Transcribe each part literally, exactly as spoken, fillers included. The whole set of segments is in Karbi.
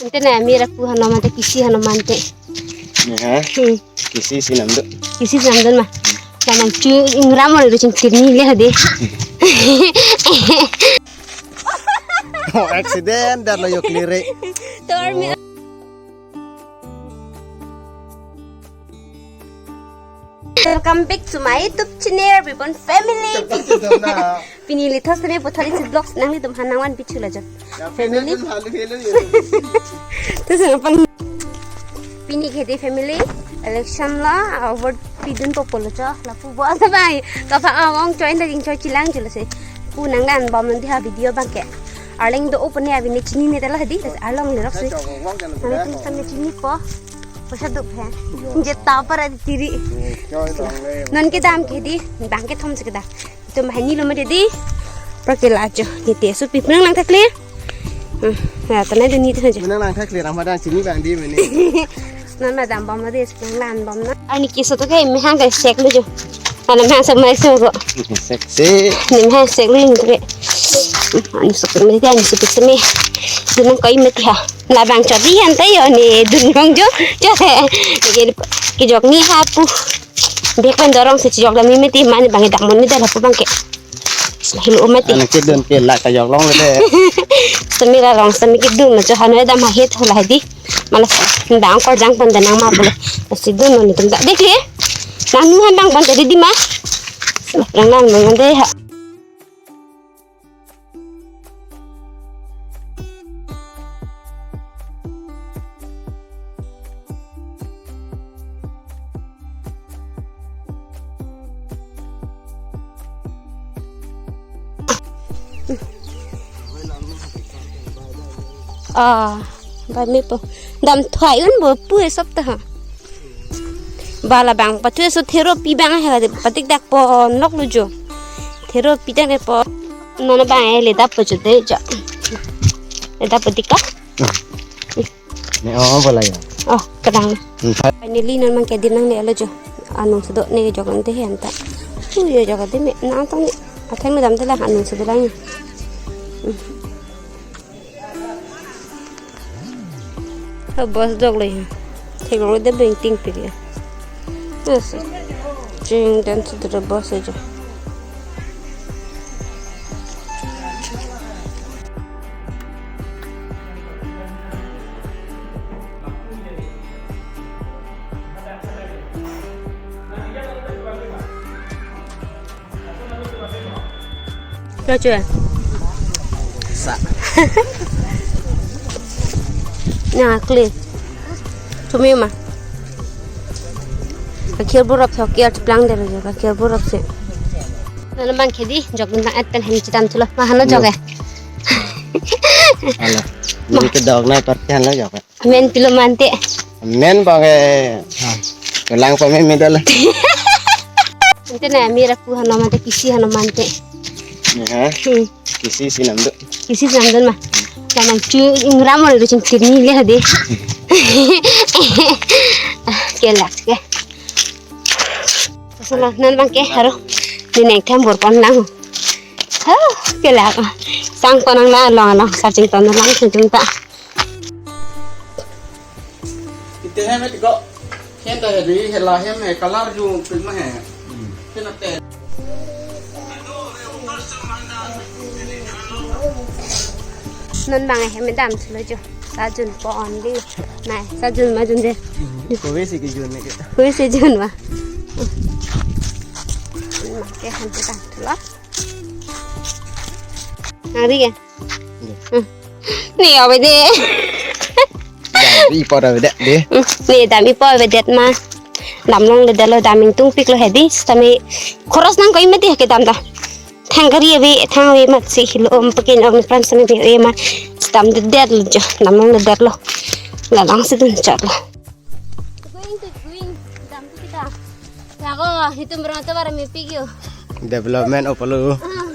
Ante na, mera pu hano mante, kisi hano mante. Ni ha? Hmm. Kisi si namdo. Kisi si namdo ma. Kanang chu ingram ori chingtirni le hade. Oh, accident, dak lo yok lire. Tor mi. Welcome back to my YouTube channel, Bibon Family. Pini lithos tene puthot isi vlogs nanglitum aphan nangvan pichu lajo. Ya, family. Terus apa? Pini ke di family election la, ah, vote pidun popo lo cho, lapu bo asa bai. Kapha awong join da jing choi chilang chulo se. Pu nanglangbom nang di ha video abangke. Arleng do open ya bini chinine tela di, arlong lerok se. Nanglitum tame chinipo. Poisa dup he. Je ta para tiri. Non kedam ke di, bangkethom si kedam. Itum hini lo mati di. Pra ke lajo. Ni te su pi penang lang thakle. Hmm, ya, tanai dun ni thakle. Penang lang thakle, Ramadan chini bang di mene. Non madambom lo di, penang langbom na. Ani keso to ke mehang ke sek lo jo. Ana mehang sek mai so ko. Sek si. Ni mehang sek lo ni thakle. Ani sopik mati, ani sopik seme. Dunang koi mati ha. Labang chodi han ta yo ni dun yong jo. Jo he. Kejok ni hapu. Bek pen dorong si chijok dam mati, mane bang dak mon ni dak lapu abangke. Sila hilo mati. Ana kedun ke la kajok long le de. Sami la rong sami kedun ma cho hano dam ha het ho la di. Mala dang kor jang pon danang ma bole. Si dun non itum dak dek le. Nanu han dang pon jadi di ma. Sila rang nang nang de ha. Ah, ba me po. Dam thai un bo pu esop ta ha. Ba labang pathu eso thero pi bang hela de patik dak pon lok lo jo. Thero pi dak ne po. Non bang e le dap po jo de jo. Le dap po dika. Ne oh bola ya. Oh, kedang. Hmm, thai. Finally non mang ke di nang ne lo jo. Anung sudo ne jok ante he anta. Tu yo jok de me nang tong ne. Athai me dam de la anung sudo lang. Hmm. Ha bus dok le. Theklong le de beng ting pik ya. Yes. Jing dan su de bus aja. Kya chue? Sa. Na kle. Tumi ma. Kakhir burap tho kya chiplang de jo kakhir burap se. Nana mang khedi jok dun tang atel hem chitam chulo. Ma hano jok e. Ala. Ni ke dog na par kya lo jok e. Men pilo mante. Men bang e. Kelang pa me medal. Ante na mera pu hano mante kisi hano mante. Ni ha? Hmm. Kisi si namdo. Kisi si namdo ma. Kanang chu ingram ori chingtirni le hade. Kelak ke. Sala non bangke haro. Ni neng tham bor pon lang. Ha, kelak. Sang pon lang la long long sa chington lang chington ta. Ite hem et go. Hem ta he di he la hem he color ju pik ma he. Hem na te. Non bang hem dam chulo jo. Sajun pon di. Nai, sajun ma jun de. Kove si kejun ne ke. Kove si jun ma. Ke hem dam chulo. Nang ri ke? Hmm. Ni avedet. Dam ipor avedet de. Hmm. Ni dam ipor avedet ma. Dam longledet lo, dam ingtung pik lo he di. Sitame khoros nang koi mati ke dam ta. Thang kari ave, thang ave mat si hilo om pakin om pran sitame ave ma. Dam dedet lo jo, dam longledet lo. La lang si dun chot lo. Going to going, dam tu kita. Ako, itum berang tu barang mepik yo. Development opalo. Ah.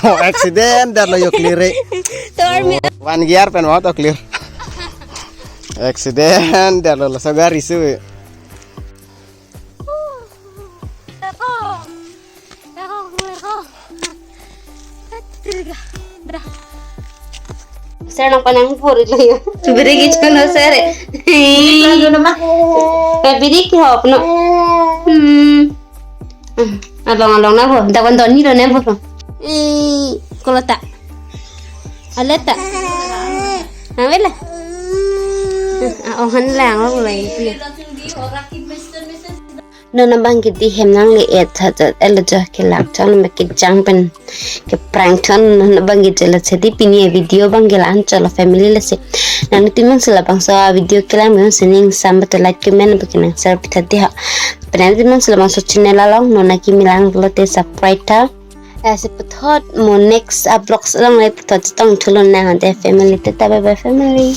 Oh, accident, dak lo yok lire. Tor mi. One gear pen mau to clear. Accident, dak lo laso gari su. Ako. Ako, ako. Bra. Sir nang panang puri lo yo. Biri ke chun lo sir. Biri ke hop no. Hmm. Hmm. Along along na bo. Dawan doni lo na bo. Ih, kolota. Aleta. Awela. Ah, oh han lang lo lai. Non abang ke di hem nangle-et tha tha elo jo kelak chon me kejang pen ke prank chon non abang ke jela chedi pini video abang ke la-an cholo family lasi. Nangtum si labangso video kelang me sining sam betul like comment bagi nang share pitha di ha. Pen nangtum si labangso channel along non akimi lang lote subscribe tha. Lasi puthot mo next vlogs along le puthot chetong thulo nang ante family, tata bye bye family.